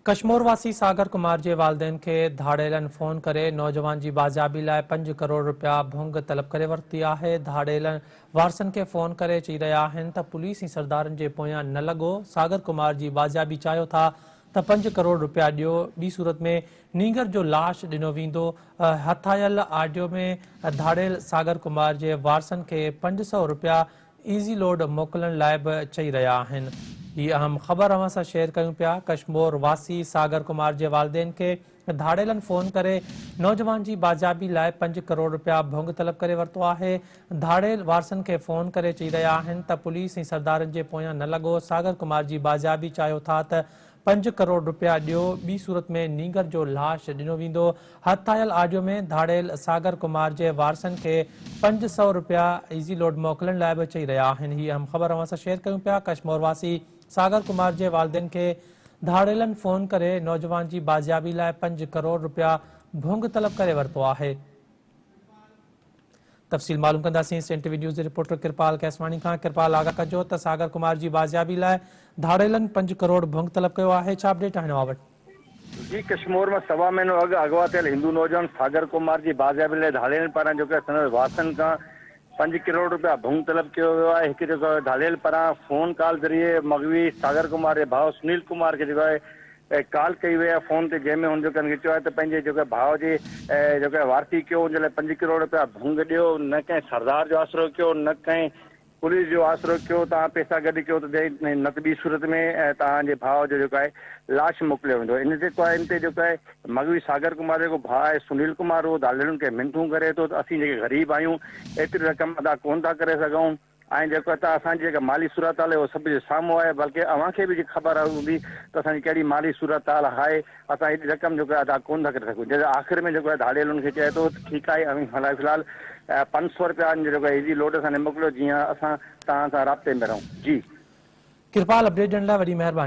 ڪشمور واسي ساگر ڪمار جي والدين کي ڌاڙيلن فون ڪري نوجوان جي بازيابي لاء پنج ڪروڙ رپيا ڀونگ طلب ڪري ورتي آهي. ڌاڙيل وارثن کي فون ڪري چئي رهيا آهن ته پوليس ۽ سردارن جي پويان نه لڳو، ساگر ڪمار جي بازيابي چاهيو ٿا ته پنج ڪروڙ رپيا ڏيو، ٻي صورت ۾ نينگر جو لاش ڏنو ويندو. هٿ آيل آڊيو ۾ ڌاڙيل ساگر ڪمار جي وارثن کي 500 رپيا ايزي لوڊ موڪلڻ لاء به چئي رهيا آهن. هي اهم خبر اوهان سان شيئر ڪيون پيا، ڪشمور واسي ساگر ڪمار جي والدين کي ڌاڙيلن فون ڪري نوجوان جي بازيابي لاء پنج ڪروڙ رپيا ڀونگ طلب ڪري ورتو آهي، ڌاڙيل وارثن کي فون ڪري چئي رهيا آهن ته پوليس ۽ سردارن جي پويان نه لڳو، ساگر ڪمار جي بازيابي چاهيو ٿا ته پنج ڪروڙ رپيا ڏيو، ٻي صورت ۾ نينگر جو لاش ڏنو ويندو. هٿ آيل آڊيو ۾ ڌاڙيل ساگر ڪمار جي وارثن کي 500 رپيا ايزي لوڊ موڪلڻ لاء به چئي رهيا آهن. هي اهم خبر اوهان سان شيئر ڪيون پيا، ڪشمور واسي ساگر ڪمار جي والدين کي ڌاڙيلن فون ڪري نوجوان جي بازيابي لاء پنج ڪروڙ رپيا ڀونگ طلب ڪري ورتو آهي. تفصيل معلوم ڪنداسين سين ٽي وي نيوز جي رپورٽر ڪرپال ڪيسواڻي کان. ڪرپال آگاهه ڪجو ته ساگر ڪمار جي بازيابي لاء ڌاڙيلن پنج ڪروڙ ڀونگ طلب ڪيو آهي، ڇا اپڊيٽ آهن اوهان وٽ؟ جي ڪشمور مان سوا مهينو اڳ اغوا ٿيل هندو نوجوان ساگر ڪمار جي بازيابي لاء ڌاڙيلن پاران جيڪو آهي سندس وارثن کان پنج ڪروڙ رپيا ڀونگ طلب ڪيو ويو آهي هڪ جيڪو آهي ڌاڙيل پاران فون ڪال ذريعي مغوي ساگر ڪمار جي ڀاء سنيل ڪمار کي جيڪو آهي ڪال ڪئي وئي آهي فون تي جنهن ۾ هن جيڪو هن کي چيو آهي ته پنهنجي جيڪو ڀاء جي جيڪو وارثي ڪيو ان جي لاء پنج ڪروڙ رپيا ڀنگ ڏيو نه ڪنهن سردار جو آسرو ڪيو نه ڪنهن پوليس جو آسرو ڪيو توهان پيسا گڏ ڪيو ته نه ته ٻي صورت ۾ توهان جي ڀاء جو جيڪو آهي لاش موڪليو ويندو ان جيڪو آهي ان تي جيڪو آهي مغوي ساگر ڪمار جيڪو ڀاء آهي سنيل ڪمار اهو ڌاڙيلن کي منٿون ڪري ٿو ته اسين جيڪي غريب آهيون ايتري رقم ادا ڪونه ٿا ڪري سگهون ۽ جيڪو ته اسان جي جيڪا مالي صورتحال آهي اهو سڀ جي سامهون آهي بلڪه اوهان کي به خبر هوندي ته اسان جي ڪهڙي مالي صورتحال آهي اسان ايڏي رقم جيڪو ادا ڪونه ٿا ڪري سگهون جنهن آخر ۾ جيڪو آهي ڌاڙيل ان کي چئي ٿو ته ٺيڪ آهي اوهين في الحال 500 رپيا جيڪو آهي ايزي لوڊ اسان ڏي موڪليو جيئن اسان توهان سان رابطي ۾ رهون جي. ڪرپال اپڊيٽ ڏيڻ لاء وڏي مهرباني.